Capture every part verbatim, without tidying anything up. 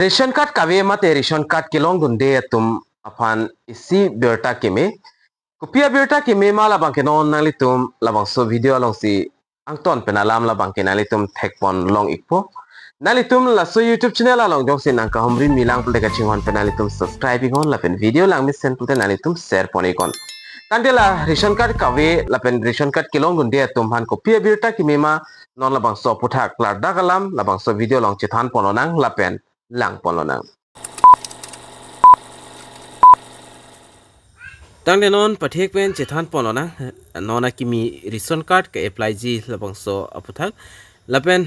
Ration card kave mate ration card kelongdunde atum aphan isi birta keme. Kopi abirta keme ma labangke non nanglitum labangso video alongsi angton pen alam labangke nanglitum thekpon long ikpo. Nanglitum laso YouTube channel along jongsi nangkahumri milang pulote kachinghon pen nanglitum subscribe iknon lapen video langmesen pulote nanglitum share pon iknon. Tangte la ration card kave lapen ration card kelongdunde atum aphan kopi abirta keme ma non labangso aphuthak klardak alam labangso video along chethanpon lonang lapen langpon lonang. Tangte non pathek pen chethanpon lonang, non akimi ration card ke-applyji labangso aphuthak. Lapen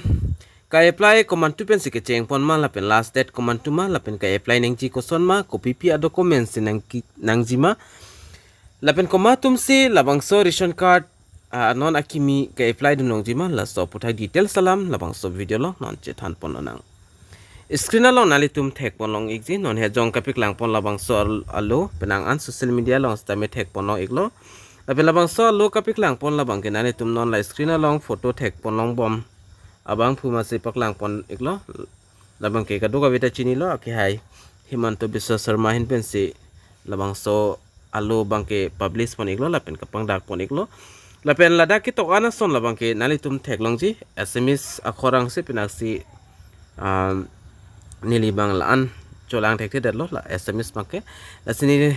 ke-apply komantu pensi kechengpon ma, lapen last date komantu ma, lapen ke-apply nangji koson ma, kopipi adocument si nangki-, nangji ma. Lapen komat atumsi labangso ration card, ah, non akimi ke-apply dun longji ma, laso aphuthak details alam labangso video along non chethanpon lonang. Screen along nanglitum thekpon long ikji, non hejong kapeklangpon labangso al-, alo, penang an social media along sitame thekpon long iklo. Lapen labangso alo kapeklangpon labangke nanglitum non la screen along photo thekpon longbom abangphu masi paklangpon iklo. Labangke kadokave ta chinilo, akehai Himanta Biswa Sarma ahin pensi labangso alo abangke publish pon iklo lapen kapangdakpon iklo. Lapen ladak ketok-an ason labangke nanglitum theklongji, Assamese akhor angsi penangsi, um, neli abang la-an cholang thekthedetlo la Assamese abangke. Lasi neli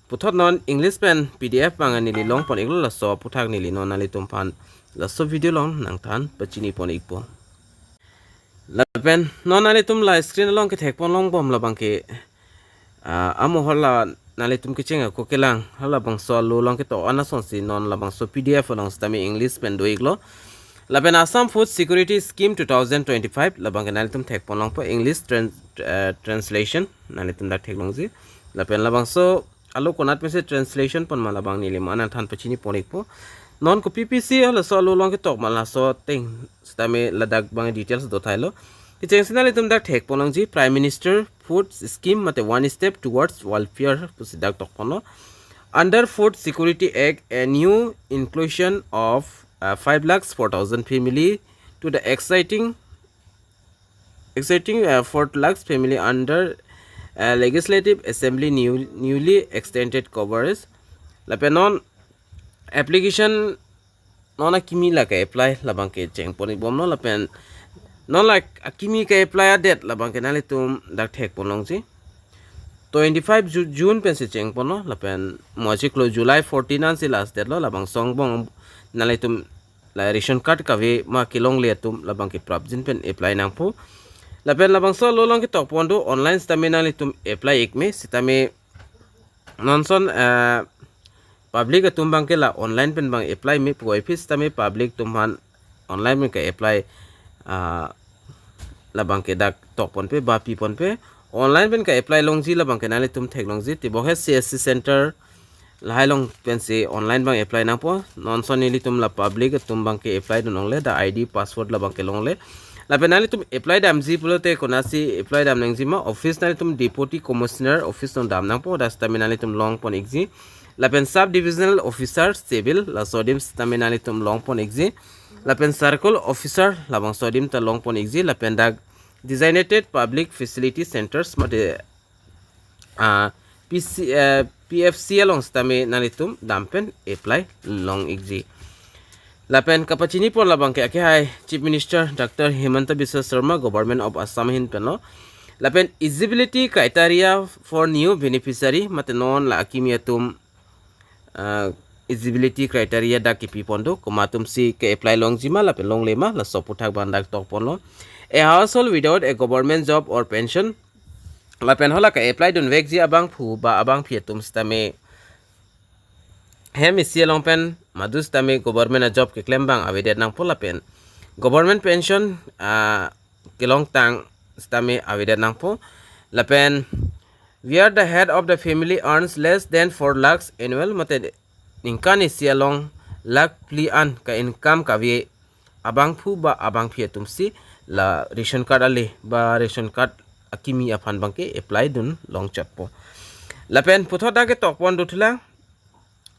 puthot non English pen P D F abang neli longpon iklo, laso aphuthak neli non nanglitum aphan laso video along nangthan pachinipon ikpo. Lapen non nanglitum la screen along kethekpon longbom labangke, ah, amohor la nanglitum kecheng ako kelang, halabangso alo along ketok-an asonsi non labangso P D F along sitame English pen do iklo. Lapen Assam Food Security Scheme two thousand twenty-five labangke nanglitum thekpon longpo, English tran-, eh, translation nanglitum dak theklongji. Lapen labangso alo konat pensi translation pon ma labang neli ma nangthan pachinipon ikpo. Non kopipisi halaso alo along ketok ma laso ateng sitame ladak abang details do thailo. Kechengsi nanglitum dak thekpon longji, Prime Minister Food Scheme mate One Step Towards Welfare pusi dak tokponlo. Under Food Security Act, a new inclusion of, uh, five lakhs four thousand family to the exciting, exciting, uh, four lakhs family under, uh, Legislative Assembly new, newly extended coverage. Lapen non application non akimi la ke-apply labangke chengpon ikbomlo lapen non la akimi ke-apply adet labangke nanglitum dak thekpon longji. Twenty-five Ju-, June pensi chengponlo lapen mo achiklo July fourteen ansi last date lo, labangso angbong nanglitum la ration card kave ma kelongle atum labangke prapjin pen apply nangpo. Lapen labangso alo along ketokpon do, online sitame nanglitum apply ikme sitame non ason, eh, public atum abangke la online pen abang apply me pu office sitame public atum aphan online pen ke-apply, ah, labangke dak tokponpe ba piponpe. Online pen ke-apply longji labangke nanglitum theklongji, tebok he C S C center lahai along pensi online abang apply nangpo. Non ason nelitum la public atum abangke apply dun longle, dak I D password labangke longle. Lapen nanglitum apply damji pulote konatsi apply dam nangji ma, office nanglitum Deputy Commissioner office along dam nangpo, dak sitame nanglitum longpon ikji. Lapen Sub Divisional Officer Civil, laso adim sitame nanglitum longpon ikji. Lapen Circle Officer labangso adim ta longpon ikji. Lapen dak Designated Public Facility Centers mate, ah, P C, eh, P F C along sitame nanglitum dam pen apply long ikji. Lapen kapachinipon labangke akehai Chief Minister Doctor Himanta Biswa Sarma, Government of Assam ahin penlo. Lapen eligibility criteria for new beneficiary mate non la akimi atum, ah, eligibility criteria dak kipipon do, komat atumsi ke-apply longji ma lapen longle ma, laso aphuthak abang dak tokponlo. A household without a government job or pension, lapen hala ke-apply dunvekji abangphu ba abangphi atum sitame hem isi along pen madu sitame government a-job keklem abang avedet nangpo lapen government pension, ah, kelongtang sitame avedet nangpo. Lapen where the head of the family earns less than four lakhs annual, mate ningkan isi along lakh phli an ka-income kave abangphu ba abangphi atumsi la ration card ale ba ration card akimi aphan abangke apply dun longchotpo. Lapen puthot dak ketokpon dothulang,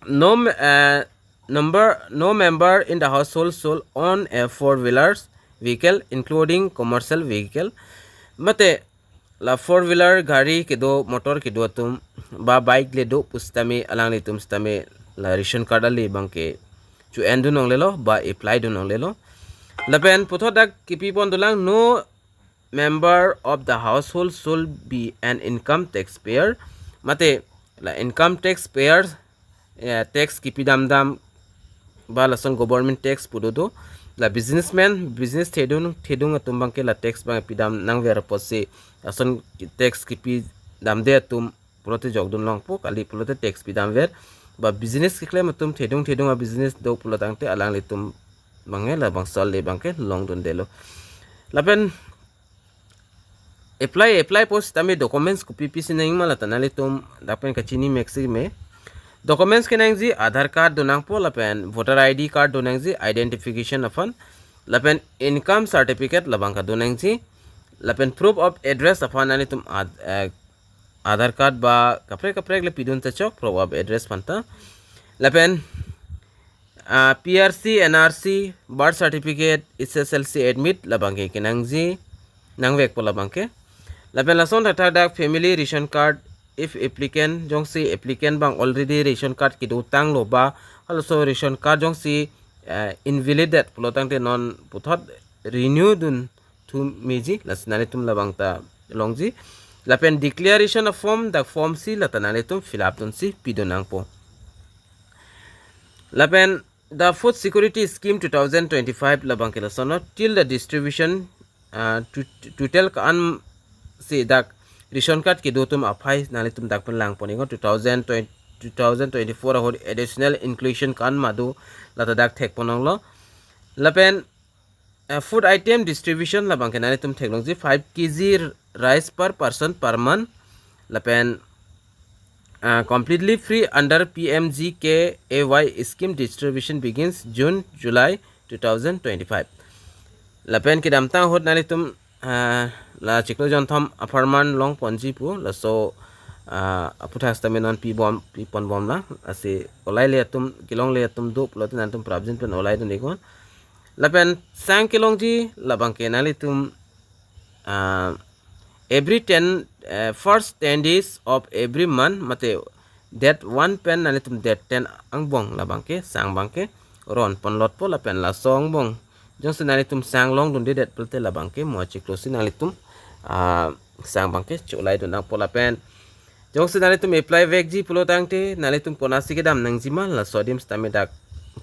no, eh, number, no member in the household shall own a four wheelers vehicle including commercial vehicle. Mate la four wheeler gari kedo, motor kedo atum ba bike le do pusitame alanglitum sitame la ration card ale abangke chu-en dun longlelo ba apply dun longlelo. Lapen puthot dak kipi pon dolang, no member of the household shall be an income taxpayer. Mate la income taxpayer, eh, tax kipi damdam ba lason government tax pu dodo. La businessman, business thedung thedung atum abangke la tax abang pidam nangver apotsi lason tax kipi damde atum pulote jokdun longpo, kali pulote tax pidamver. Ba business keklem atum, thedung thedung a business do pulo tangte alanglitum abangke labangso ale abangke longdundelo. Lapen apply, apply pusitame documents kopi pisi nangji ma lata nanglitum dak pen kachini meksi me. Documents kenangji Aadhaar card donangpo lapen voter I D card donangji, identification aphan, lapen income certificate labang kadonangji, lapen proof of address aphan nanglitum ad-, eh, Aadhaar card ba kaprek kaprek le pidun ta chok proof of address aphanta. Lapen, ah, P R C, N R C, birth certificate, H S L C admit labangke kenangji, nangvekpo labangke. Lapen lason thakthak dak family ration card, if applicant, jongsi applicant abang already ration card kedo tanglo ba halaso ration card jongsi, eh, invalid det pulo tangte non puthot renew dun thu meji, lasi nanglitum labang ta longji. Lapen declaration of form, dak form si lata nanglitum fill up dunsi pidun nangpo. Lapen the Food Security Scheme two thousand twenty-five labangke lason lo, till the distribution, ah, to, total ka-an si dak ration card kedo atum aphai nanglitum dak pen lang pon iknon, two thousand twenty, two thousand twenty-four ahut additional inclusion ka-an ma do lata dak thek pon longlo. Lapen, uh, food item distribution labangke nanglitum theklongji, five K G rice per person per month. Lapen, uh, completely free under P M G K A Y scheme, distribution begins June, July two thousand twenty-five. Lapen kedamtang ahut nanglitum, ah, la chiklo jonthom apharman long ponji pu, laso, ah, aphuthak sitame non pibom, pi ponbom lang, lasi olai le atum, kelong le atum do pulote nanglitum prapjin pen olai dun iknon. Lapen sang kelongji labangke nanglitum, ah, every ten, eh, first ten days of every month, mate date one pen nanglitum date ten angbong labangke sang abangke ron ponlotpo, lapen laso angbong jongsi nanglitum sang longdunde det pulote labangke mo chiklo si nanglitum, ah, sang abangke cholai dun nangpo. Lapen jongsi nanglitum apply vekji pulo tangte nanglitum konatsi kedam nangji ma, laso adim sitame dak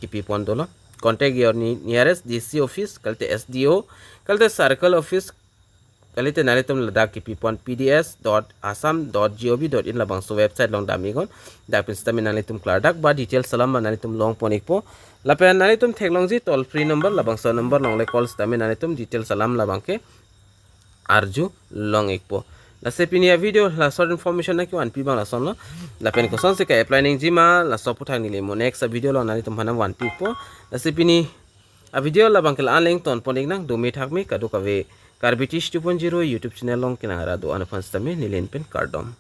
kipi pon dolo. Contact your ne-, nearest D C office, kalite S D O, kalite circle office, kalite nanglitum ladak kipi pon P D S dot assam dot gov dot in labangso website along dam iknon. Dak pen sitame nanglitum klardak ba details alam ma nanglitum long pon ikpo. Lapen nanglitum theklongji toll free number, labangso number along le call sitame nanglitum details alam labangke arju long ikpo. Lasi pini a video la short information nangkevanpi abang lason lo. Lapen kosonsi ka-apply nangji ma, laso aphuthak neli mo next a video along nanglitum aphan nangvanpi ikpo. Lasi pini a video labangke la-an le ington pon iknang, dome thakme kadokave Karbi Tish two point zero YouTube channel along kenangra do-an aphan sitame neli pen kardom.